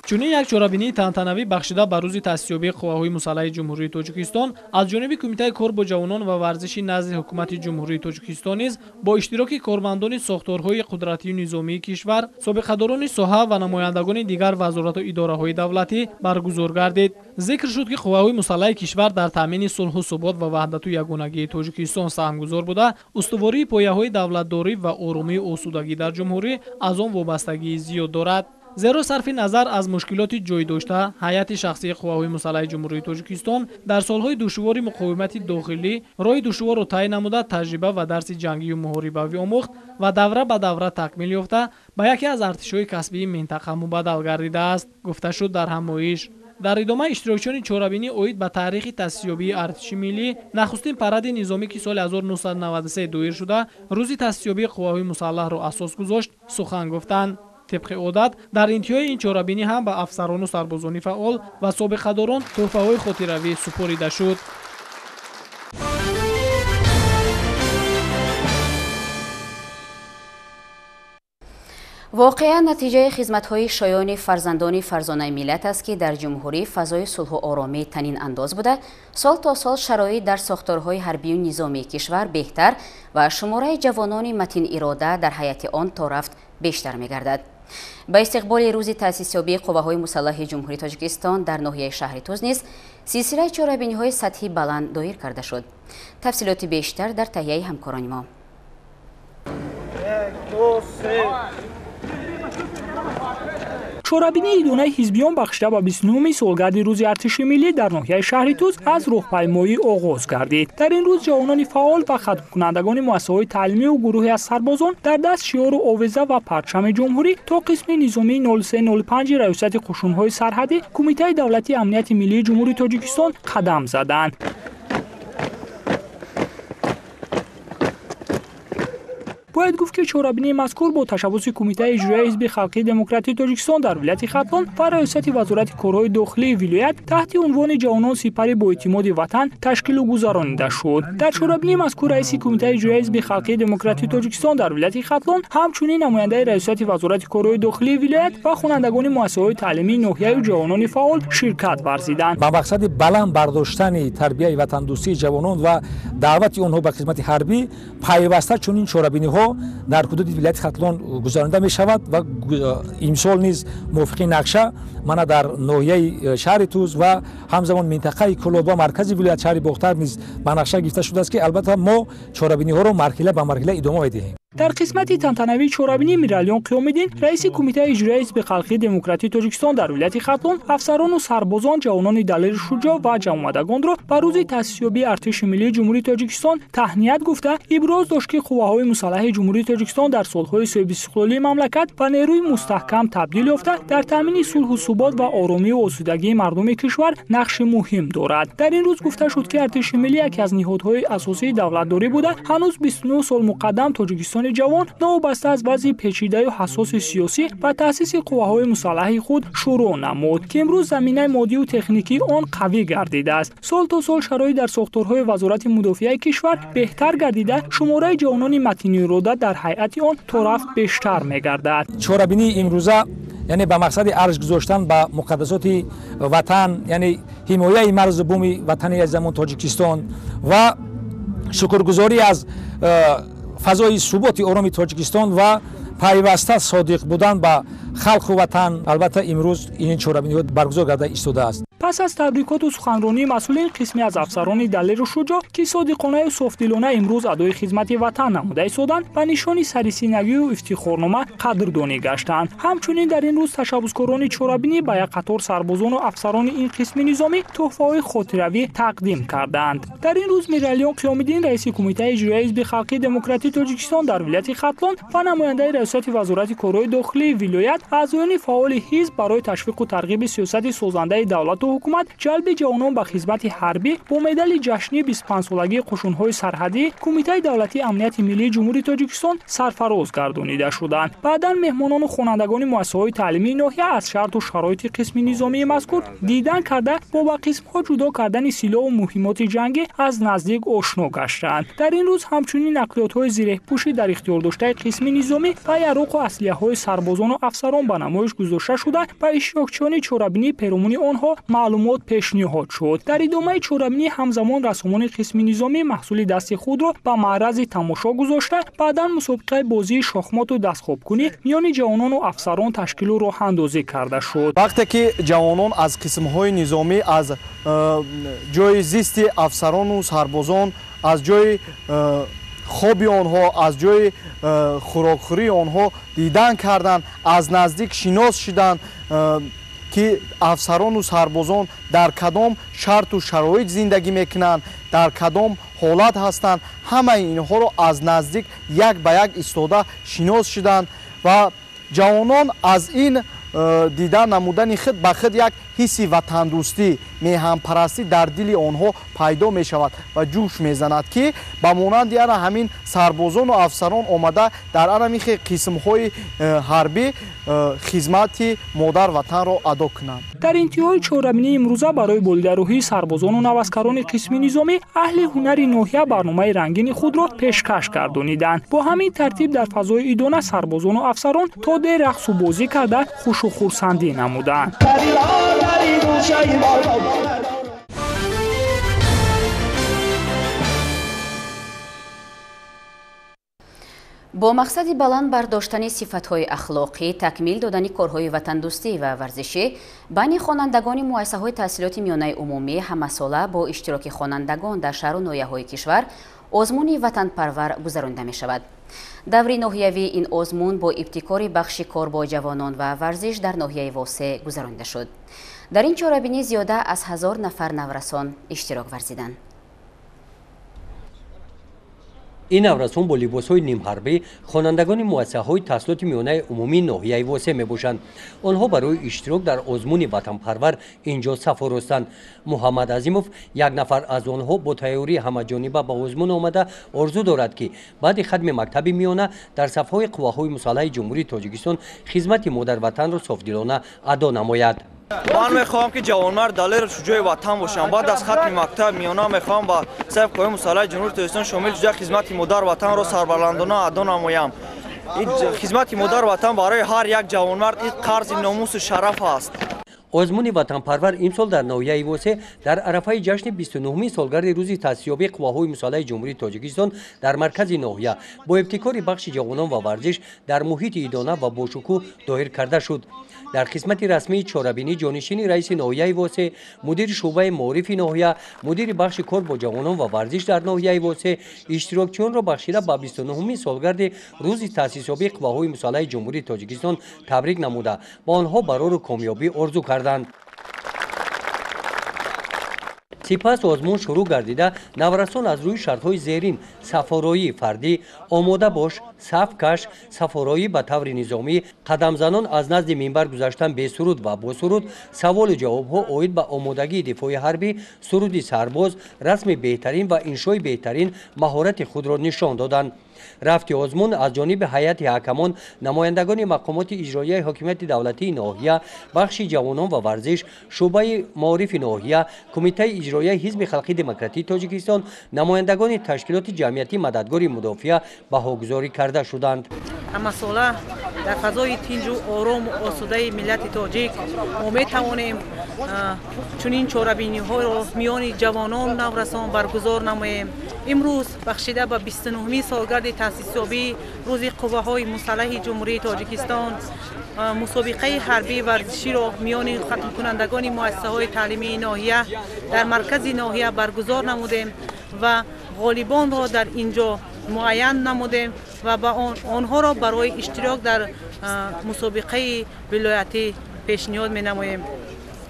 Чунин як чорабинии тантанавӣ бахшида ба рӯзи таъсисёбии қувваҳои мусаллаҳи Ҷумҳурии Тоҷикистон аз ҷониби Кумитаи кор бо ҷавонон ва варзиши назди Ҳукумати Ҷумҳурии Тоҷикистон низ бо иштироки кормандони сохторҳои қудратию низомии кишвар, собиқадорони соҳа ва намояндагони дигар вазорату идораҳои давлатӣ баргузор гардид. Зикр шуд, ки қувваҳои мусаллаҳи кишвар дар таъмини сулҳу субот ва ваҳдату ягонагии Тоҷикистон саҳмгузор буда, устувории пояҳои давлатдорӣ ва оромию осудагӣ дар ҷумҳурӣ аз он вобастагии зиёд дорад. Зеро сарфи назар аз мушкилоти ҷой дошта, ҳайати шахсии қувваҳои мусаллаҳи Ҷумҳурии Тоҷикистон дар солҳои душвори муқовимати дохилӣ роҳи душворро тай намуда, таҷриба ва дарси ҷангию муҳорибавӣ омӯхт ва давра ба давра такмил ёфта ба яке аз артишҳои касбии минтақа мубаддал гардидааст, гуфта шуд дар ҳамоиш. Дар идома иштирокчиёни чорабинӣ оид ба таърихи таъсисёбии артиши миллӣ, нахустин паради низомӣ, ки соли 1993 доир шуда, рӯзи таъсисёбии қувваҳои мусаллаҳро асос гузошт, сухан гуфтанд. Тибқи одат дар интиҳои ин чорабинӣ ҳам ба афсарону сарбозони фаъол ва собиқадорон тӯҳфаҳои хотиравӣ супорида шуд. Воқеан натиҷаи хизматҳои шоёни фарзандони фарзонаи миллат аст, ки дар ҷумҳурӣ фазои сулҳу оромӣ танин андоз буда, сол то сол шароит дар сохторҳои ҳарбию низомии кишвар беҳтар ва шумораи ҷавонони матинирода дар ҳайати он то рафт бештар мегардад. Ба истиқболи рӯзи таъсисёбии қувваҳои мусаллаҳи Ҷумҳурии Тоҷикистон дар ноҳияи шаҳри Туз низ силсилаи чорабиниҳои сатҳи баланд доир карда шуд. Тафсилоти бештар дар таҳияи ҳамкорони мо. Чорабинии идонаи ҳизбиён бахшида ба 29-уми солгарди рӯзи артиши миллӣ дар ноҳияи шаҳри Туз аз роҳпаймоӣ оғоз гардид. Дар ин рӯз ҷавонони фаъол ва хатмкунандагони муассисаҳои таълимию гурӯҳе аз сарбозон дар даст шиору овеза ва парчами ҷумҳурӣ то қисми низомии 0305 Раёсати қушунҳои сарҳадӣ Кумитаи давлатии амнияти миллии Ҷумҳурии Тоҷикистон қадам заданд. Бояд гуфт, ки чорабинии мазкур бо ташаббуси Кумитаи иҷроияи Ҳизби халқии демократии Тоҷикистон дар вилояти Хатлон ва Раёсати Вазорати корҳои дохилии вилоят таҳти унвони «Ҷавонон сипари боэътимоди ватан» ташкилу гузаронида шуд. Дар чорабинии мазкур раиси Кумитаи иҷроияи Ҳизби халқии демократии Тоҷикистон дар вилояти Хатлон, ҳамчунин намояндаи Раёсати Вазорати корҳои дохилии вилоят ва хонандагони муассисаҳои таълимии ноҳияю ҷавонони фаъол ширкат варзиданд. Ба мақсади баланд бардоштани тарбияи ватандӯстии ҷавонон ва даъвати онҳо ба хизмати ҳарбӣ пайваста чунин чорабиниҳо дар ҳудуди вилояти Хатлон гузаронида мешавад ва имсол низ мувофиқи нақша мана дар ноҳияи шаҳри Тӯз ва ҳамзамон минтақаи Кӯлоб ва маркази вилоят шаҳри Бохтар низ ба нақша гирифта шудааст, ки албатта мо чорабиниҳоро марҳила ба марҳила идома медиҳем. Дар қисмати тантанавии чорабинӣ Миралиён Қиёмиддин, раиси Кумитаи иҷроияи Ҳизби халқии демократии Тоҷикистон дар вилояти Хатлон, афсарону сарбозон, ҷавонони далеру шуҷоъ ва ҷамъомадагонро ба рӯзи таъсисёбии Артиши миллии Ҷумҳурии Тоҷикистон таҳният гуфта, иброз дошт, ки қувваҳои мусаллаҳи Ҷумҳурии Тоҷикистон дар солҳои соҳибистиқлолии мамлакат ба нерӯи мустаҳкам табдил ёфта, дар таъмини сулҳу субот ва оромию осудагии мардуми кишвар нақши муҳим дорад. Дар ин рӯз гуфта шуд, ки Артиши миллӣ яке аз ниҳодҳои асосии давлатдорӣ буда, ҳанӯз 29 сол муқаддам Тоҷикистон ҷавон новобаста аз вазъи печидаю ҳассоси сиёсӣ ба таъсиси қувваҳои мусаллаҳи худ шурӯъ намуд, ки имрӯз заминаи моддию техникии он қавӣ гардидааст. Сол то сол шароит дар сохторҳои Вазорати мудофиаи кишвар беҳтар гардида, шумораи ҷавонони матинирода дар ҳайати он торафт бештар мегардад. Чорабинии имрӯза, яъне ба мақсади арҷ гузоштан ба муқаддасоти ватан, яъне ҳимояи марзу буми ватани азизамон Тоҷикистон ва шукргузорӣ аз фазои суботи ороми Тоҷикистон ва пайваста содиқ будан ба халқу ватан, албатта имрӯз ин чорабиниҳо баргузор карда истодааст. Пас аз табрикоту суханронии масъулин, қисме аз афсарони далеру шуҷоъ, ки содиқонаю софдилона имрӯз адои хизмати ватан намуда истоданд, ба нишони сарисинагию ифтихорнома қадрдонӣ гаштанд. Ҳамчунин дар ин рӯз ташаббускорони чорабинӣ ба як қатор сарбозону афсарони ин қисми низомӣ тӯҳфаҳои хотиравӣ тақдим карданд. Дар ин рӯз Миралиён Қиёмиддин, раиси Кумитаи иҷроияи Ҳизби халқии демократии Тоҷикистон дар вилояти Хатлон ва намояндаи Раёсати Вазорати корҳои дохилии вилоят, аъзоёни фаъоли ҳизб барои ташвиқу тарғиби сиёсати созандаи давлату ҳукумат, ҷалби ҷавонон ба хизмати ҳарбӣ бо медали ҷашнии 25-солагии қушунҳои сарҳадӣ Кумитаи давлатии амнияти миллии Ҷумҳурии Тоҷикистон сарфароз гардонида шуданд. Баъдан меҳмонону хонандагони муассисаҳои таълимии ноҳия аз шарту шароити қисми низомии мазкур дидан карда, бо ба қисмҳо ҷудо кардани силоҳу муҳимоти ҷангӣ аз наздик ошно гаштанд. Дар ин рӯз ҳамчунин нақлиётҳои зиреҳпӯшӣ дар ихтиёр доштаи қисми низомӣ ва яроқу аслиҳаҳои сарбозону афсарон ба намоиш гузошта шуда, ба иштирокчиёни чорабинӣ перомуни онҳо маълумот пешниҳод шуд. Дар идомаи чорабинӣ ҳамзамон рассомони қисми низомӣ маҳсули дасти худро ба маърази тамошо гузошта, баъдан мусобиқаи бозии шохмоту дастхобкунӣ миёни ҷавонону афсарон ташкилу роҳандозӣ карда шуд. Вақте ки ҷавонон аз қисмҳои низомӣ, аз ҷои зисти афсарону сарбозон, аз ҷои хоби онҳо, аз ҷои хӯрокхӯрии онҳо дидан карданд, аз наздик шинос шуданд, ки афсарону сарбозон дар кадом шарту шароит зиндагӣ мекунанд, дар кадом ҳолат ҳастанд, ҳамаи инҳоро аз наздик як ба як истода шинос шуданд ва ҷавонон аз ин дида намудани худ ба худ як ҳисси ватандӯстӣ, меҳанпарастӣ дар дили онҳо пайдо мешавад ва ҷӯш мезанад, ки ба монанди ана ҳамин сарбозону афсарон омада дар ана ҳамин қисмҳои ҳарбӣ хизмати модар ватанро адо кунанд. Дар интиҳои чорабинии имрӯза барои болидарӯҳии сарбозону наваскарони қисми низомӣ аҳли ҳунари ноҳия барномаи рангини худро пешкаш гардониданд. Бо ҳамин тартиб дар фазои идона сарбозону афсарон то дер рақсу бозӣ карда хушу хурсандӣ намуданд. Бо мақсади баланд бардоштани сифатҳои ахлоқӣ, такмил додани корҳои ватандӯстӣ ва варзишӣ байни хонандагони муассисаҳои таҳсилоти миёнаи умумӣ ҳамасола бо иштироки хонандагон дар шаҳру ноҳияҳои кишвар озмуни ватанпарвар гузаронида мешавад. Даври ноҳиявии ин озмун бо ибтикори бахши кор бо ҷавонон ва варзиш дар ноҳияи Восе гузаронида шуд. Дар ин чорабинӣ зиёда аз 1000 нафар наврасон иштирок варзиданд. Ин наврасон бо либосҳои нимҳарбӣ хонандагони муассисаҳои таҳсилоти миёнаи умумии ноҳияи Восеъ мебошанд. Онҳо барои иштирок дар озмуни ватанпарвар инҷо саф оростанд. Муҳаммад Азимов як нафар аз онҳо бо тайёрии ҳамаҷониба ба озмун омада орзу дорад, ки баъди хатми мактаби миёна дар сафҳои қувваҳои мусаллаҳи Ҷумҳурии Тоҷикистон хизмати модарватанро софдилона адо намояд. Ман мехоҳам, ки ҷавонмард, далеру шуҷои ватан бошам. Баъд аз хатми мактаб миёна мехоҳам ба сафи қувваҳои мусаллаҳи Ҷумҳурии Тоҷикистон шомил шуда хизмати модар ватанро сарбаландона адо намоям. Ин хизмати модар ватан барои ҳар як ҷавонмард ин қарзи номусу шараф аст. Озмуни ватанпарвар имсол дар ноҳияи Восеъ дар арафаи ҷашни 29-мин солгарди рӯзи таъсисёбии қувваҳои мусаллаҳи Ҷумҳурии Тоҷикистон дар маркази ноҳия бо ибтикори бахши ҷавонон ва варзиш дар муҳити идона ва бошукӯҳ доир карда шуд. Дар қисмати расмии чорабинӣ ҷонишини раиси ноҳияи Восеъ, мудири шӯъбаи маорифи ноҳия, мудири бахши кор бо ҷавонон ва варзиш дар ноҳияи Восеъ иштирокчиёнро бахшида ба 29-мин солгарди рӯзи таъсисёбии қувваҳои мусаллаҳи Ҷумҳурии Тоҷикистон табрик намуда, ба онҳо барору комёбӣ орзу карданд. Сипас озмун шурӯъ гардида, наврасон аз рӯи шартҳои зерин: сафороии фардӣ, омода бош, саф каш, сафороӣ ба таври низомӣ, қадамзанон аз назди минбар гузаштан бесуруд ва босуруд, саволу ҷавобҳо оид ба омодагии дифои ҳарбӣ, суруди сарбоз, расми беҳтарин ва иншои беҳтарин маҳорати худро нишон доданд. Рафти озмун аз ҷониби ҳайати ҳакамон, намояндагони мақомоти иҷроияи ҳокимияти давлатии ноҳия, бахши ҷавонон ва варзиш, шӯъбаи маорифи ноҳия, кумитаи иҷроияи Ҳизби халқии демократии Тоҷикистон, намояндагони ташкилоти ҷамъиятии мададгори мудофиа баҳогузорӣ карда шуданд. Ҳамасола дар фазои тинҷу орому осудаи миллати тоҷик мо метавонем чунин чорабиниҳоро миёни ҷавонон наврасон баргузор намоем. Имрӯз бахшида ба 29-мин солгарди таъсисёбии рӯзи қувваҳои мусаллаҳи Ҷумҳурии Тоҷикистон мусобиқаи ҳарбии варзиширо миёни хатмкунандагони муассисаҳои таълимии ноҳия дар маркази ноҳия баргузор намудем ва ғолибонро дар ин ҷо муайян намудем ва ба онҳоро барои иштирок дар мусобиқаи вилоятӣ пешниҳод менамоем.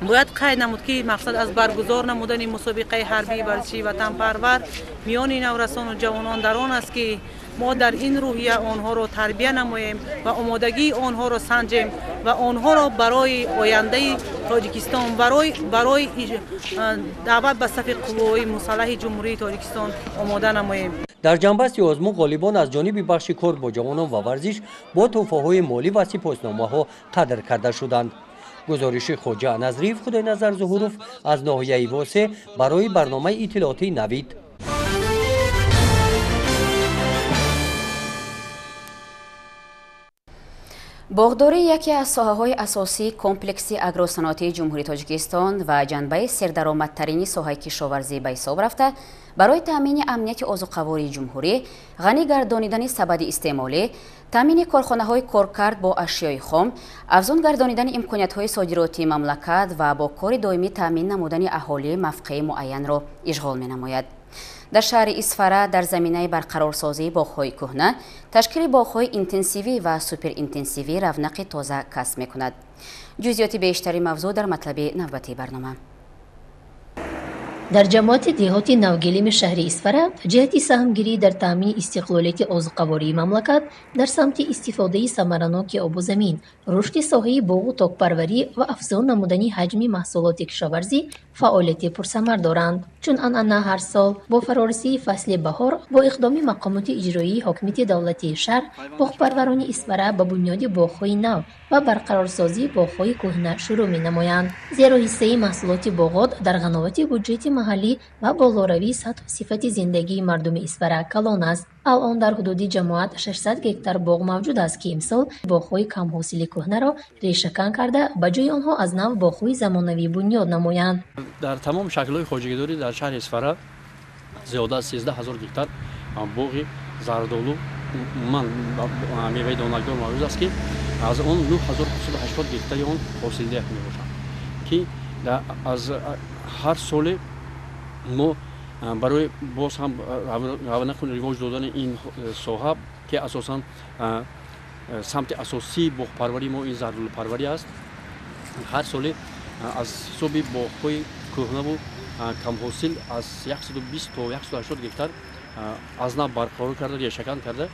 Бояд қайд намуд, ки мақсад аз баргузор намудани мусобиқаи ҳарбии варзишии ватанпарвар миёни наврасону ҷавонон дар он аст, ки мо дар ин рӯҳия онҳоро тарбия намоем ва омодагии онҳоро санҷем ва онҳоро барои ояндаи Тоҷикистон, барои даъват ба сафи қувваҳои мусаллаҳи Ҷумҳурии Тоҷикистон омода намоем. Дар ҷанбасти озмун ғолибон аз ҷониби бахши кор бо ҷавонон ва варзиш бо тӯҳфаҳои молӣ ва сипосномаҳо қадр карда шуданд. Гузориши Хоҷа Назриев, Худойназар Зуҳуров аз ноҳияи Восеъ барои барномаи иттилоотии Навид. Боғдорӣ яке аз соҳаҳои асосии комплекси агросаноатии Ҷумҳурии Тоҷикистон ва ҷанбаи сердаромадтарини соҳаи кишоварзӣ ба ҳисоб рафта, барои таъмини амнияти озуқавории ҷумҳурӣ, ғанӣ гардонидани сабади истеъмолӣ, таъмини корхонаҳои коркард бо ашёи хом, афзун гардонидани имкониятҳои содиротии мамлакат ва бо кори доимӣ таъмин намудани аҳолӣ мавқеи муайянро ишғол менамояд. Дар шаҳри Исфара дар заминаи барқарорсозии боғҳои кӯҳна, ташкили боғҳои интенсивӣ ва суперинтенсивӣ равнақи тоза касб мекунад. Ҷузъиёти бештари мавзӯъ дар матлаби навбатии барнома. Дар ҷамоати деҳоти Навгилими шаҳри Исфара ҷиҳати саҳмгирӣ дар таъмини истиқлолияти озуқавории мамлакат дар самти истифодаи самараноки обу замин, рушди соҳаи боғу токпарварӣ ва афзун намудани ҳаҷми маҳсулоти кишоварзӣ фаъолияти пурсамар доранд. Чун анъана ҳар сол бо фарорасии фасли баҳор бо иқдоми мақомоти иҷроии ҳокимияти давлатии шаҳр боғпарварони Исфара ба бунёди боғҳои нав ва барқарорсозии боғҳои кӯҳна шурӯъ менамоянд. Зеро ҳиссаи маҳсулоти боғот дар ғановати буҷети маҳаллӣ ва болоравии сатҳу сифати зиндагии мардуми Исфара калон аст. Алон дар ҳудуди ҷамоат 600 гектар боғ мавҷуд аст, ки имсол боғҳои камҳосили кӯҳнаро решакан карда ба ҷои онҳо аз нав боғҳои замонавӣ бунёд намоянд. Дар тамоми шаклҳои хоҷагидорӣ дар шаҳри Исфара зиёда аз 13 ҳазор гектар боғи зардолу умуман меваи донакдор мавҷуд аст, ки аз он 9580 гектари он ҳосилдиҳ мебошад, ки аз ҳар соле мо барои боз ҳам равнақу ривоҷ додани ин соҳа, ки асосан самти асосии боғпарварии мо ин зардолупарварӣ аст, ҳар соле аз ҳисоби боғҳои кӯҳнаву камҳосил аз 120 то 180 гектар аз нав барқарор карда, решакан карда,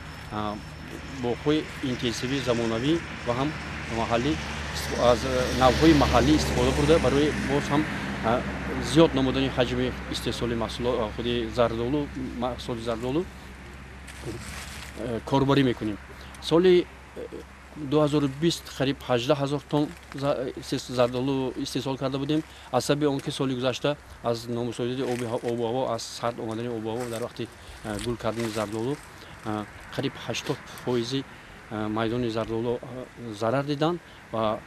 боғҳои интенсивии замонавӣ ва ҳам маҳаллӣ аз навъҳои маҳаллӣ истифода бурда, барои боз ҳам зиёд намудани ҳаҷми истеҳсоли маҳсулот худи зардолу, маҳсулоти зардолу корбарӣ мекунем. Соли 2020 қариб 18 ҳазор тонн зардолу истеҳсол карда будем. Аз сабаби он ки соли гузашта аз номусоидати обу ҳаво, аз сард омадани обу ҳаво дар вақти гул кардани зардолу қариб 80% майдони зардолу зарар диданд ва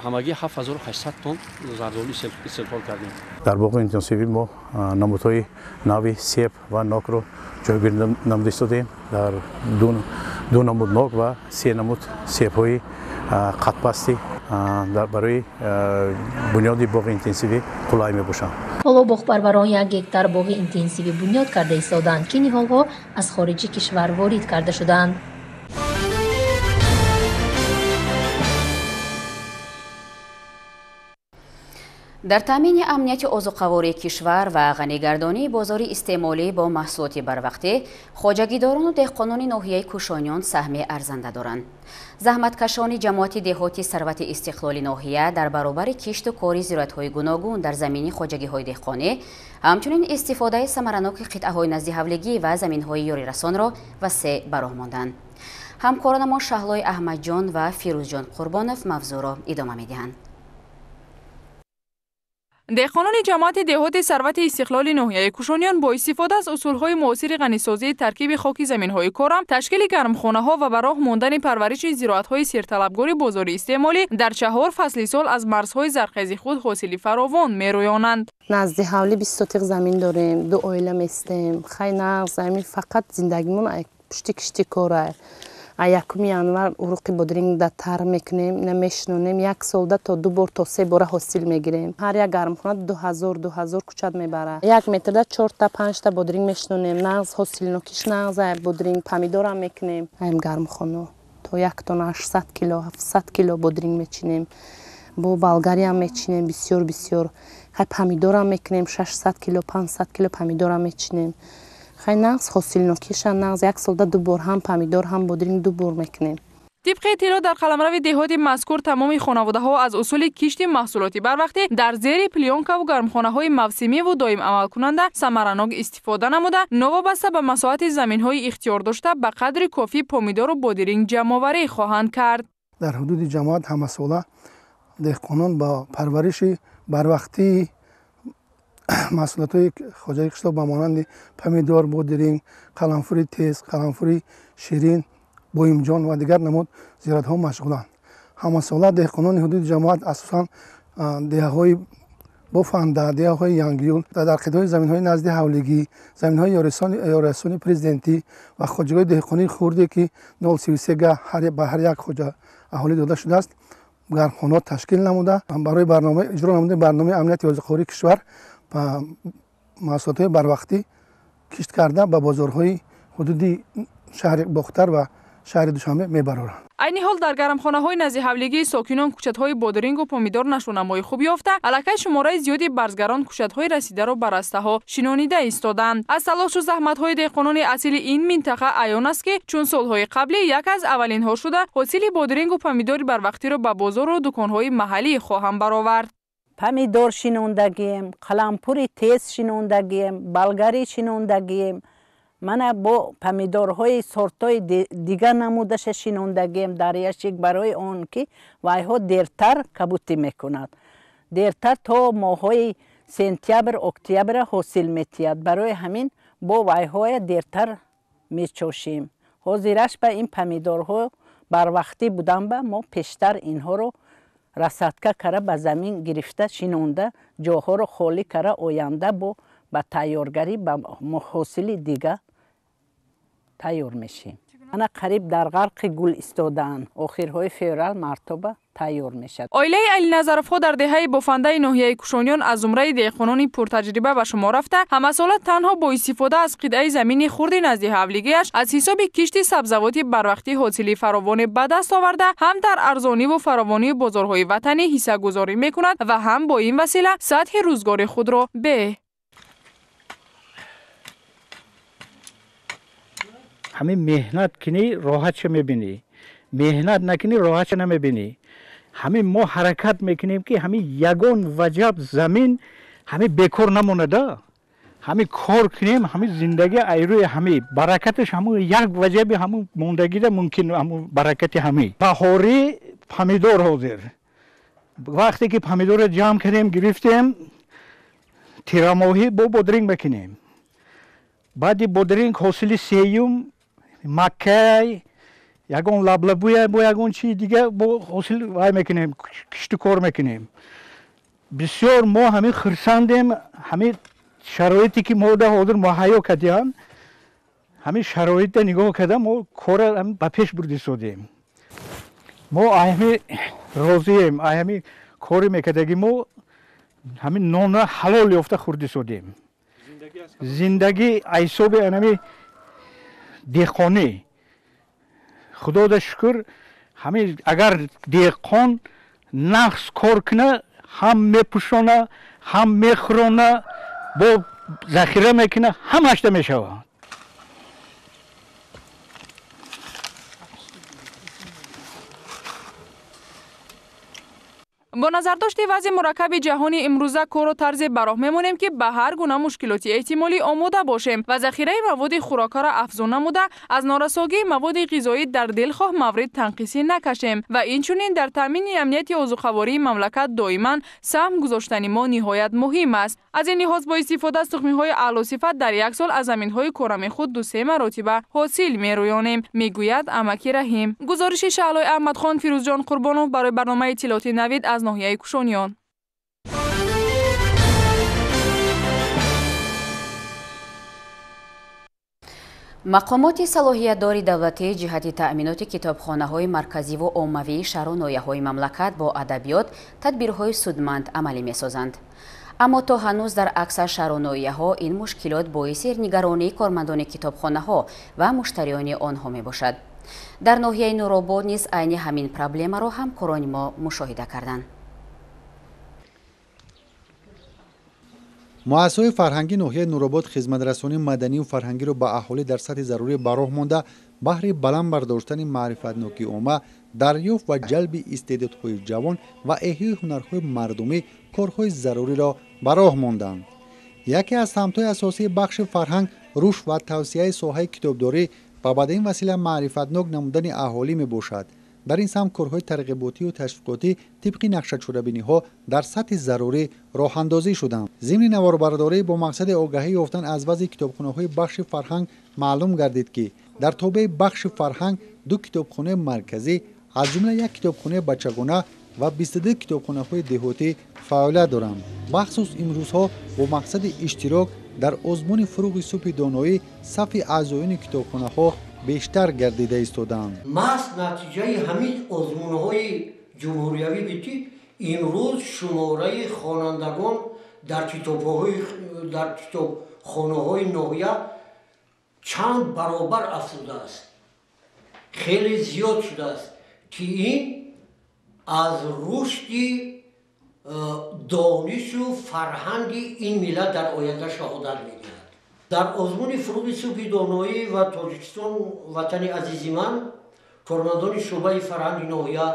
ҳамагӣ 7800 тонн зардолу истеҳсол кардем. Дар боғи интенсивӣ мо намудҳои нави себ ва нокро ҷойгир намуда истодем. Дар ду намуд нок ва се намуд себҳои қатпастӣ барои бунёди боғи интенсивӣ қулай мебошанд. Ҳоло боғпарварон 1 гектар боғи интенсивӣ бунёд карда истодаанд, ки ниҳолҳо аз хориҷи кишвар ворид карда шудаанд. Дар таъмини амнияти озуқавории кишвар ва ғанигардонии бозори истеъмолӣ бо маҳсулоти барвақтӣ хоҷагидорону деҳқонони ноҳияи Кушониён саҳми арзанда доранд. Заҳматкашони ҷамоати деҳоти Сарвати Истиқлоли ноҳия дар баробари кишту кори зироатҳои гуногун дар замини хоҷагиҳои деҳқонӣ, ҳамчунин истифодаи самараноки қитъаҳои наздиҳавлигӣ ва заминҳои ёрирасонро васеъ ба роҳ монданд. Ҳамкоронамон Шаҳлои Аҳмадҷон ва Фирӯзҷон Қурбонов мавзӯъро идома медиҳанд. Деҳқонони ҷамоати деҳоти Сарвати Истиқлоли ноҳияи Кушониён бо истифода аз усулҳои муосири ғанисозии таркиби хоки заминҳои корам, ташкили гармхонаҳо ва ба роҳ мондани парвариши зироатҳои серталабгори бозори истеъмолӣ дар 4 фасли сол аз марзҳои зархези худ ҳосили фаровон мерӯёнанд. Назди ҳавлӣ 20 сотиқ замин дорем, 2 оила местем. Хай нағз, замин фақат зиндагимон пушти кишти кора. 1 январ уруқи бодринг да тар мекунем, ина мешинонем, як солда то 2 бор то 3 бора ҳосил мегирем. Ҳар як гармхона 2000 кучат мебарад. 1 метрда 4 та 5 та бодринг мешинонем. Нағз ҳосилнокиш нағз бодринг, помидорам мекунем. Аим гармхона то 1 тонна 800 кило, 700 кило бодринг мечинем. Бо болгариям мечинем бисёр бисёр. Хай помидорам мекунем 600 кило, 500 кило помидорам мечинем. Хай нағз ҳосилнокиша нағз, як солда 2 бор ҳам помидор ҳам бодринг 2 бор мекунем. Тибқи иттилоъ дар қаламрави деҳоти мазкур тамоми хонаводаҳо аз усули кишти маҳсулоти барвақтӣ дар зери плёнкаву гармхонаҳои мавсимиву доим амалкунанда самаранок истифода намуда, новобаста ба масоҳати заминҳои ихтиёр дошта ба қадри кофӣ помидору бодиринг ҷамъоварӣ хоҳанд кард. Дар ҳудуди ҷамоат ҳамасола деҳқонон ба парвариши барвақтии маҳсулотҳои хоҷагии қишлоқ ба монанди помидор, бодиринг, қаламфури тез, қаламфури ширин, боимҷон ва дигар намуд зироатҳо машғуланд. Ҳамасола деҳқонони ҳудуди ҷамоат асосан деҳаҳои Бофанда, деҳаҳои Янгиюл дар қитъаҳои заминҳои назди ҳавлигӣ, заминҳои ёрирасони президентӣ ва хоҷагиҳои деҳқонии хурде, ки 0,33 га ба ҳар як хоҷа аҳолӣ дода шудааст, гармхонаҳо ташкил намуда барои иҷро намудани барномаи амнияти озуқавории кишвар маҳсулотҳои барвақтӣ кишт карда ба бозорҳои ҳудуди шаҳри Бохтар ва шаҳри Душанбе мебароранд. Айни ҳол дар гармхонаҳои наздиҳавлигии сокинон кӯчатҳои бодирингу помидор нашъунамои хуб ёфта, аллакай шумораи зиёди барзгарон кӯчатҳои расидаро ба растаҳо шинонида истодаанд. Аз талошу заҳматҳои деҳқонони асили ин минтақа аён аст, ки чун солҳои қаблӣ як аз аввалинҳо шуда, ҳосили бодирингу помидори барвақтиро ба бозору дуконҳои маҳаллӣ хоҳанд баровард. Помидор шинондагием, қалампури тез шинондагием, болгарӣ шинондагием. Мана бо помидорҳои сортҳои дигар намудаша шинондагием дар ящик, барои он ки вайҳо дертар кабутӣ мекунад. Дертар то моҳҳои сентябр, октябра ҳосил метиҳад. Барои ҳамин бо вайҳоя дертар мечошем. Ҳозираш ба ин помидорҳо барвақтӣ будан ба мо пештар инҳоро расадка кара ба замин гирифта шинонда, ҷоҳоро холӣ кара оянда бо ба тайёргарӣ ба ҳосили дига тайёр мешем. Ана қариб дар ғарқи гул истодаанд. Охирҳои феврал мартоба тайёр мешавад. Оилаи Алиназаровҳо дар деҳаи Бофандаи ноҳияи Кушониён аз зумраи деҳқонони пуртаҷриба ба шумор рафта, ҳамасола танҳо бо истифода аз қитъаи замини хурди назди ҳавлигиаш аз ҳисоби кишти сабзавоти барвақтӣ ҳосили фаровоне ба даст оварда, ҳам дар арзониву фаровонии бозорҳои ватанӣ ҳиссагузорӣ мекунад ва ҳам бо ин васила сатҳи рӯзгори худро беҳ. Ҳамин меҳнат кунӣ, роҳатша мебинӣ, меҳнат накунӣ, роҳатша намебинӣ. Ҳамин мо ҳаракат мекунем, ки ҳамин ягон ваҷаб замин ҳамин бекор намонада, ҳамин кор кунем, ҳамин зиндагӣ айрӯи ҳамин баракаташ ҳамун як ваҷаби ҳамун мондагида мумкин, ҳамун баракати ҳамин. Баҳорӣ помидор ҳозир. Вақте ки помидорро ҷамъ кардем, гирифтем, тирамоҳӣ бо бодринг мекунем. Баъди бодринг ҳосили сеюм маккай, ягон лаблабуя, бо ягон чизи дига бо ҳосил вай мекунем, кишту кор мекунем. Бисёр мо ҳамин хурсандем, ҳамин шароите ки мо да ҳозир муҳайё кардиам, ҳамин шароитда нигоҳ карда мо кора ба пеш бурдисодем. Мо ҳамин розием, ҳамин кори мекардаги мо ҳамин нона ҳалол ёфта хӯрдисодем. Зиндагӣ ҳисоби ҳамин деҳқонӣ. Худода шукр, ҳамин агар деҳқон нағз кор куна, ҳам мепӯшона, ҳам мехӯрона, бо захира мекуна, ҳамашда мешавад. Бо назардошти вазъи мураккаби ҷаҳони имрӯза корро тарзе ба роҳ мемонем, ки ба ҳар гуна мушкилоти эҳтимолӣ омода бошем ва захираи маводи хӯрокаро афзун намуда аз норасогии маводи ғизоӣ дар дилхоҳ маврид танқисӣ накашем ва инчунин дар таъмини амнияти озуқавории мамлакат доиман саҳм гузоштани мо ниҳоят муҳим аст. Аз ин лиҳоз бо истифода аз тухмиҳои аълосифат дар як сол аз заминҳои корами худ 2-3 маротиба ҳосил мерӯёнем, мегӯяд амаки Раҳим. Гузориши Шаҳлои Аҳмадхон, Фирӯзҷон Қурбонов барои барномаи иттилоотии Навид аз ноҳияи Кушониён. Мақомоти салоҳиятдори давлатӣ ҷиҳати таъминоти китобхонаҳои марказиву оммавии шаҳру ноҳияҳои мамлакат бо адабиёт тадбирҳои судманд амалӣ месозанд. Аммо то ҳанӯз дар аксар шаҳру ноҳияҳо ин мушкилот боиси нигаронии кормандони китобхонаҳо ва муштариёни онҳо мебошад. Дар ноҳияи Нуробод низ айни ҳамин проблемаро ҳамкорони мо мушоҳида карданд. Муассисаҳои фарҳангии ноҳияи Нуробод хизматрасонии маданию фарҳангиро ба аҳолӣ дар сатҳи зарурӣ ба роҳ монда, баҳри баланд бардоштани маърифатнокии омма, дарёфт ва ҷалби истеъдодҳои ҷавон ва эҳёи ҳунарҳои мардумӣ корҳои заруриро ба роҳ монданд. Яке аз самтҳои асосии бахши фарҳанг рушд ва тавсияи соҳаи китобдорӣ ва ба ин васила маърифатнок намудани аҳолӣ мебошад. Дар ин самт корҳои тарғиботию ташвиқотӣ тибқи нақшачорабиниҳо дар сатҳи зарурӣ роҳандозӣ шуданд. Зимни наворбардорӣ бо мақсади огаҳӣ ёфтан аз вазъи китобхонаҳои бахши фарҳанг маълум гардид, ки дар тобеи бахши фарҳанг 2 китобхонаи марказӣ, аз ҷумла 1 китобхонаи бачагона ва 22 китобхонаҳои деҳотӣ фаъолият доранд. Бахсус имрӯзҳо бо мақсади иштирок дар озмуни фурӯғи субҳи доноӣ сафи аъзоёни китобхонаҳо бештар гардида истодаанд. Маҳз натиҷаи ҳамин озмунҳои ҷумҳуриявӣ буд, ки имрӯз шумораи хонандагон дар китобхонаҳои ноҳия чанд баробар афзудааст, хеле зиёд шудааст, ки ин аз рушди донишу фарҳанги ин миллат дар оянда шаҳодат медиҳад. Дар озмуни фурӯғи субҳи доноӣ ва Тоҷикистон ватани азизи ман кормандони шӯъбаи фарҳанги ноҳия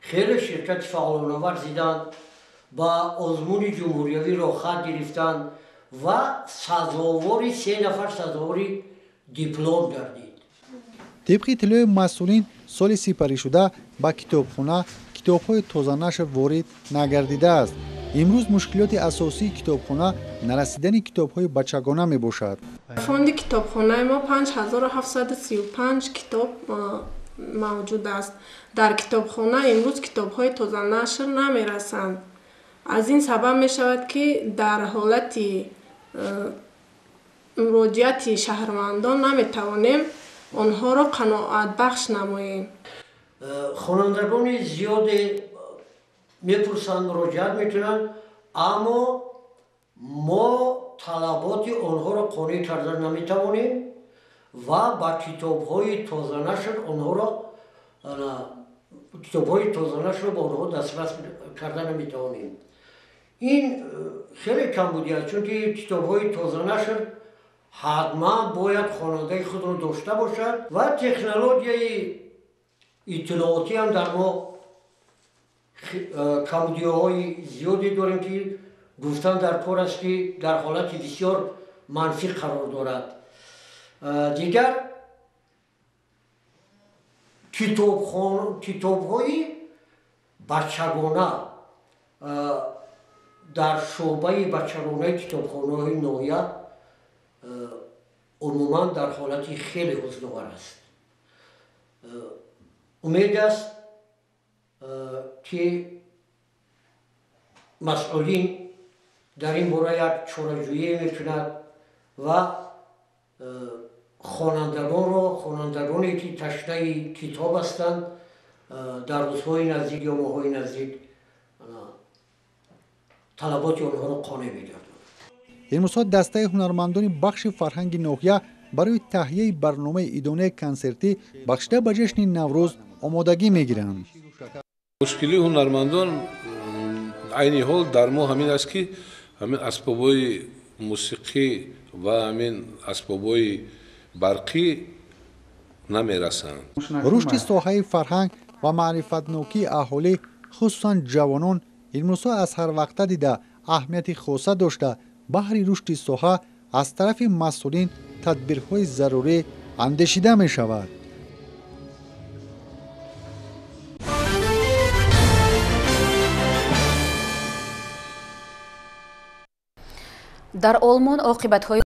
хеле ширкати фаъолона варзиданд, ба озмуни ҷумҳуриявӣ роҳхат гирифтанд ва сазовори 3 нафар сазовори диплом гардид. Тибқи иттилои масъулин, соли сипаришуда ба китобхона китобҳои тозанашр ворид нагардидааст. Имрӯз мушкилоти асосии китобхона нарасидани китобҳои бачагона мебошад. Фонди китобхонаи мо 5735 китоб мавҷуд аст. Дар китобхона имрӯз китобҳои тозанашр намерасанд. Аз ин сабаб мешавад, ки дар ҳолати муроҷиати шаҳрвандон наметавонем онҳоро қаноатбахш намоем. Хонандагони зиёде мепурсанд, муроҷиат мекунанд, аммо мо талаботи онҳоро қонеъ карда наметавонем ва ба китобҳои тозанашр онҳоро китобҳои тозанашрро ба онҳо дастрас карда наметавонем. Ин хеле камбудӣ аст, чунки китобҳои тозанашр ҳатман бояд хонандаи худро дошта бошад ва технологияи иттилоотӣ ҳам дар мо камбудиҳои зиёде дорем, ки гуфтан дар кор аст, ки дар ҳолати бисёр манфӣ қарор дорад. Дигар китобҳои бачагона дар шӯъбаи бачагонаи китобхонаҳои ноҳия умуман дар ҳолати хеле ҳузновар аст. Умед аст, ки масъулин дар ин бора як чораҷӯӣ мекунад ва хонандагонро, хонандагоне ки ташнаи китоб ҳастанд, дар рӯзҳои наздик ё моҳҳои наздик талаботи онҳоро қонеъ мегардонад. Имрӯзҳо дастаи ҳунармандони бахши фарҳанги ноҳия барои таҳияи барномаи идонаи консертӣ бахшида ба ҷашни Наврӯз омодагӣ мегиранд. Мушкилии ҳунармандон айни ҳол дар мо ҳамин аст, ки ҳамин асбобҳои мусиқӣ ва ҳамин асбобҳои барқӣ намерасанд. Рушди соҳаи фарҳанг ва маърифатнокии аҳолӣ, хусусан ҷавонон, имрӯзҳо аз ҳар вақта дида аҳамияти хоса дошта, баҳри рушди соҳа аз тарафи масъулин тадбирҳои зарурӣ андешида мешавад. Дар Олмон оқибатҳои